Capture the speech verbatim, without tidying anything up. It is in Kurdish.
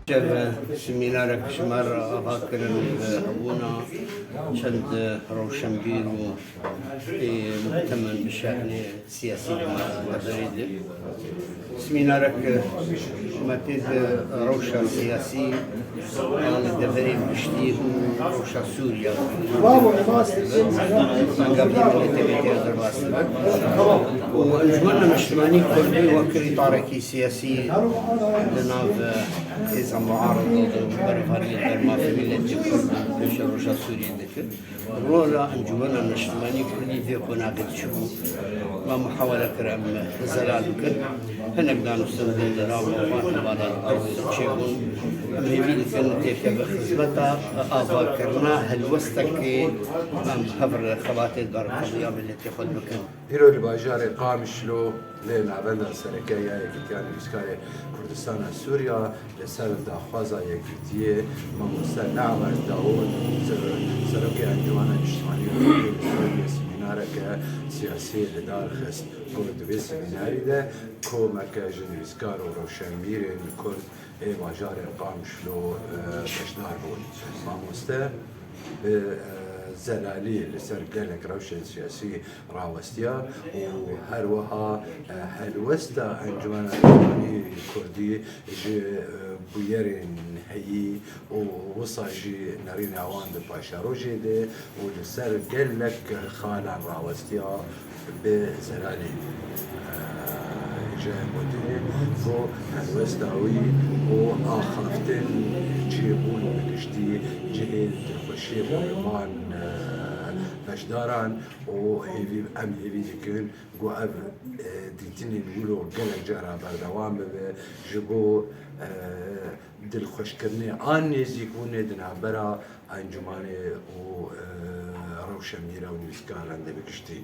Şev semînarek ji me re ava kirin bi hebûna çend rewşenbîr û, ê, muhtemen bi şehnê siyasî di me deverê de. Semînarek me tê di rewşa siyasî an li deverê giştî û rewşa Sûriye. Angav miletê Kurdî derbas dibe. Û Encûmena Niştimanî Kurdî wek îtarekî siyasî li nav hêza muarada û berevaniya dermafê miletê Kurd û pêşeroja Sûriyê dikir. Rola Encûmena Niştimanî Kurdî vê qonaxê de çi bû? Me muhawele kir em zelal bikin. Hinek danûstin li nav wan hevalan ew çêbûn. Em hêvî dikin têkeve xizmeta avakirina helwestekê em hev re xebatê darxebiya miletê xwe bikin. Îro li bajarê Qamişlo lê navenda sereke ya Yekîtiya Nivîskarê Kurdistana Sûriya li ser daxwaza Yekîtiyê Mamoste Ne'mer Daûd, ser-, Serokê Encûmena Niştimanî Kurdî li Sûriyê semînareke siyasî li dar xist ku di vê semînarî de komeke ji nivîskar û rewşenbîrên Kurd ê bajarê Qamişlo, e, beşdar bûn. Mamoste bi, e, zelalî li ser gelek rewşên siyasî rawestiya û her wiha, e, helwesta Encûmena Niştimanî Kurdî ji, e, bûyerên heyî û wisa jî nerîna wan di paşerojê de û li ser gelek xalan rawestiya bi zelalî, e, ji gotinê ku helwesta wî û axaftin çêbûn bi giştî cihê dilxweşiyê bû li van, e, beşdaran û hêvî, em hêvî dikin ku ev, e, dîtinên wilo gelek cara berdewam bibe ji bo, e, dilxweşkirinê an nêzîkbûnê di navbera encûmanê û, e, rewşenbîra û nivîskaran de bi giştî.